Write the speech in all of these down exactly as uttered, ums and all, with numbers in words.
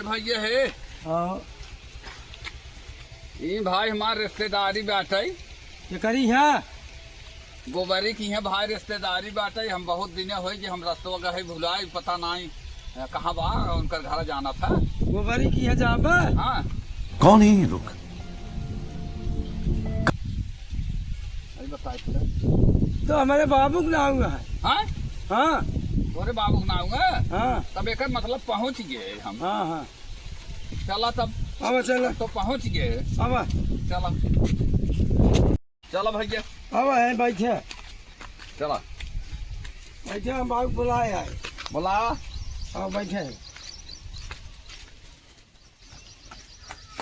भइया है। हाँ। ई भाई हमार रिश्तेदारी बाटइ। केकरी है? गोबरी की है भाई रिश्तेदारी बाटइ। हम बहुत दिने होई कि हम रस्तवा गए भुलाए, पता नाई, अ, कहाँ बा, उनकर घर जाना था। गोबरी की है जाबा? हाँ। कौन है ये लोग? अरे बताए तो। तो हमारे बाबू के नाम है। हाँ? हाँ। तोरे बाबू के नाम है? हाँ। तब एकर मतलब पहुँच गए हम। हाँ, हाँ। चला तब। आवा, चला। तो पहुँच गए। आवा। चला। चला भइया। आवा, है, बैठे। चला। बैठे, हम बाबू बुलाए आए। बुला। हाँ, बैठे।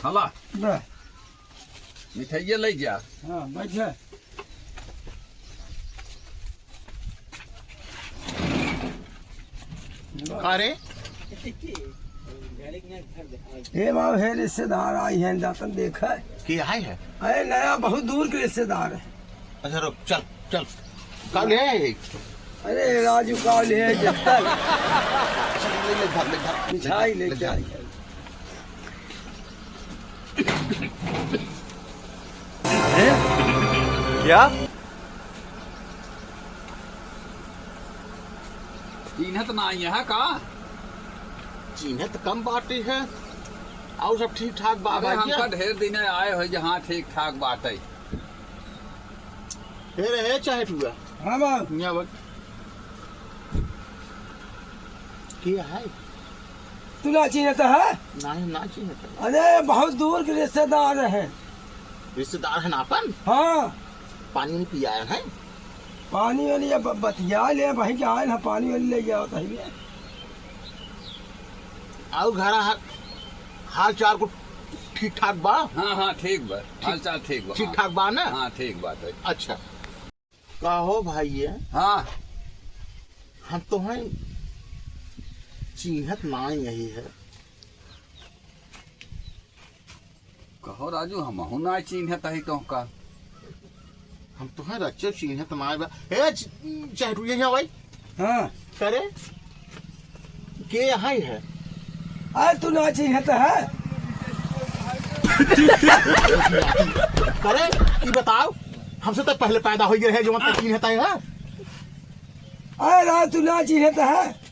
हला। बा। मिठाइया ले जा। हाँ, बैठे। अरे, हे बाबू, हे रिश्तेदार आई हैं, जातन देखा। के आए हैं? अरे, नया बहुत दूर के रिश्तेदार है। अच्छा, रुक, चल, चल। का ले आए हैं? अरे, राजू, का ले आए, जत्तल? ले, ले, धर, ले, धर। मिठाई ले, ले, लेके धर। आई है। क्या? चिन्हत नाई है का? चिन्हत कम बाटे है, और सब ठीक ठाक बा अरे, भइया। हमका ढेर दिन आए हो जहाँ ठीक ठाक बाटे। हे रे, हे चाहे टुआ। हाँ बाबू। यहाँ बैठ। के है? तू ना चिन्हत है? नहीं, ना चिन्हत है। अरे, बहुत दूर के रिश्तेदार हैं। रिश्तेदार हैं आपन? हाँ। पानी वानी पियाए हैं? पानी वानी अब बतिया ले, वहीं के आए हैं, पानी वानी ले जाओ तहीं। और घर हा-, हाल चाल को ठीक ठाक बा? हाँ, हाँ, ठीक बा। ठीक, हाल चाल ठीक बा, ठीक हाँ। ठाक बा ना? हाँ, ठीक बात है। अच्छा। का हो भाई ये? हाँ। हम तोहैं चिन्हत नाई यही है। कहो राजू, हमहू ना चिन्हत हई तोहका। हम तोहैं रच्चो चिन्हत नाई बा। ए, च-, चहरू, यहाँ भाई। हाँ। करे? के यहाँ है? अरे, तू ना चिन्हत है? करे, ई बताओ, हमसे तो पहले पैदा हो गए है, जो मतलब चिन्हत है, हाँ? अरे, राज, तू ना चिन्हत है?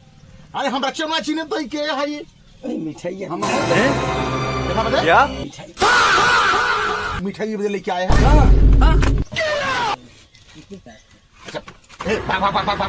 अरे, हम रच्चो ना चिन्हत है, के है ये? अरे, मिठाई है। हम देखा बजे? क्या? मिठाई। मिठाई बजे लेके आए हैं। हाँ। हाँ। अच्छा। ए, भाग, भाग, भाग।